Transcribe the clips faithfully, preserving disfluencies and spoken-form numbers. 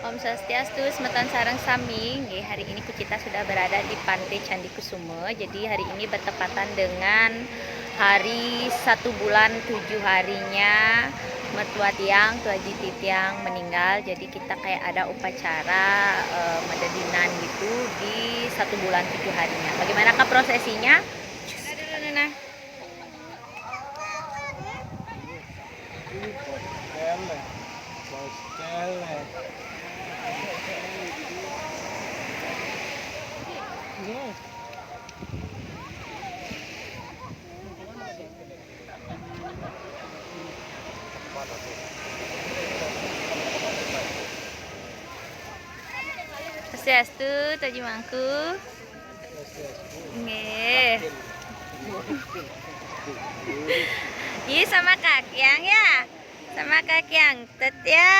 Om Swastiastu, semeton sareng sami. Nggih, hari ini kita sudah berada di Pantai Candi Kusuma. Jadi hari ini bertepatan dengan hari satu bulan tujuh harinya mertua tiang, Tuaji Titiang meninggal. Jadi kita kayak ada upacara eh, mededinan gitu di satu bulan tujuh harinya. Bagaimanakah prosesinya? Nah, nah, nah. Swastiastu, Tuaji Mangku. Nggih. Ih, sama Kakiang ya? Sama Kakiang Tet ya?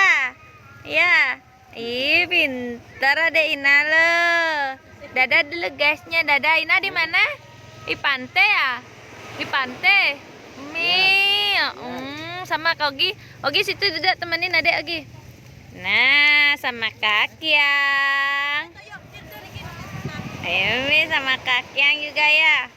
Ya. Ih, pintar Adek Ina lo. Dadah dulu guysnya. Dadah. Ina di mana? Di pantai ya? Di pantai. Mi. Hmm, sama Kak Ogi. Ogi situ duduk, temenin Adek Ogi. Nah, sama Kakiang. Ayo Mi, sama Kakiang juga ya.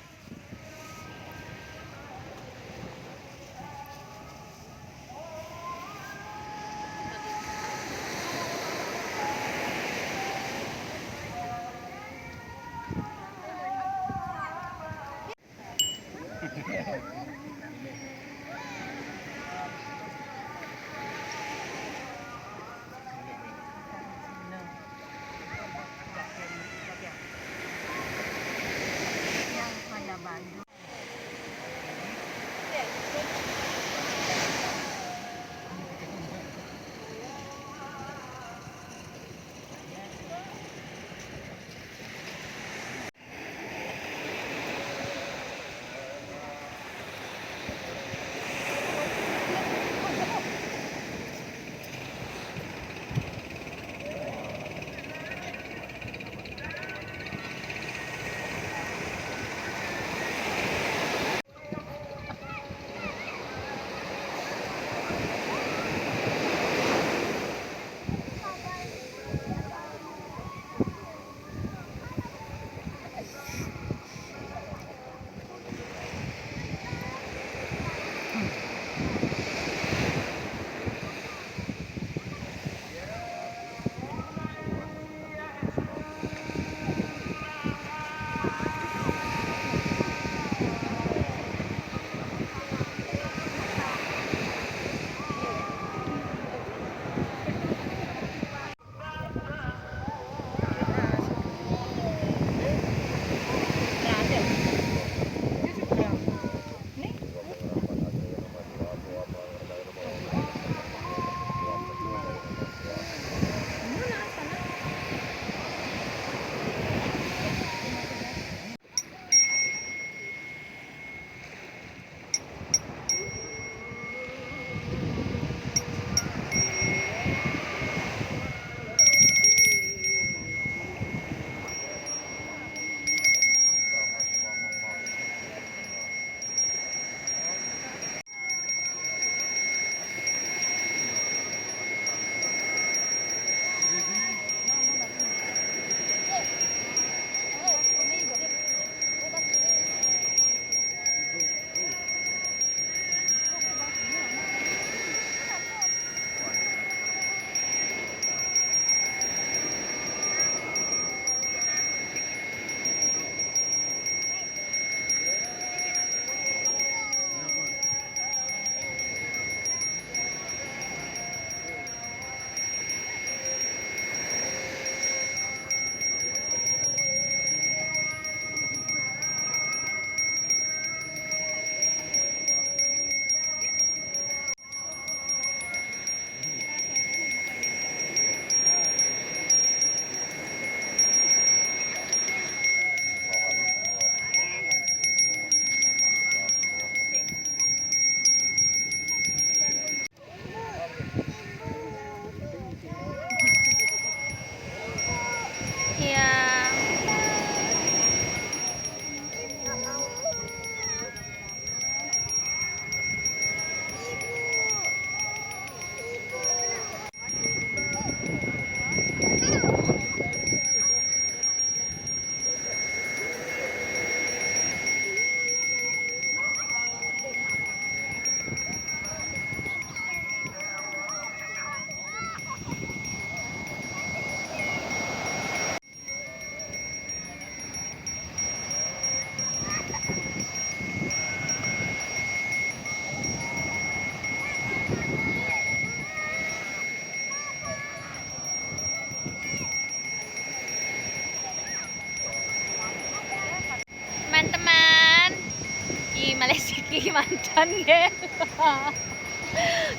Mantan ge.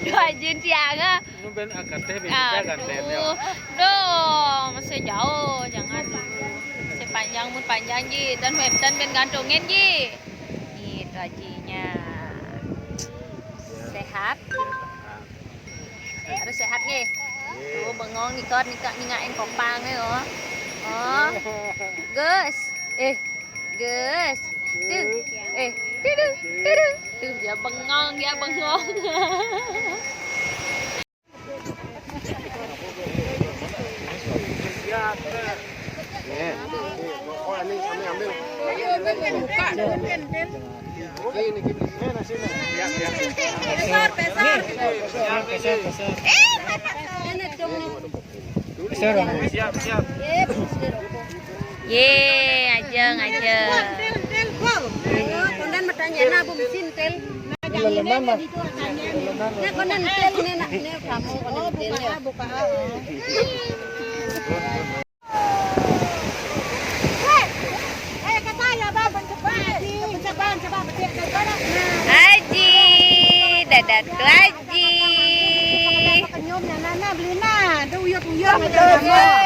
Duh, Ajin siang ah. Nu ben akan teh, ben akan teh, yo. Duh, masih jauh, jangan. Sepanjang mun panjang, Ji. Dan wedan ben gantungin, Ji. Gitu, Ajinya. Sehat. Harus sehat, nggih. Tuh, bengong, nikot, nikot, ningakin kopang, yo. Oh. Gus. Eh, Gus. Tuh. Eh, tuh, tuh, tuh, tuh. Tuh, dia bengong, dia bengong. Ye, ajeng, ajeng. Kondan bertanya, nah, bu mesin tel. Nah, kondan tel ini, nak, ini kamu, kondan tel, ya. Aji, dadah tuh Aji. Senyumnya, nah, nah, beli, nah. Ada uyut-uyut, ada.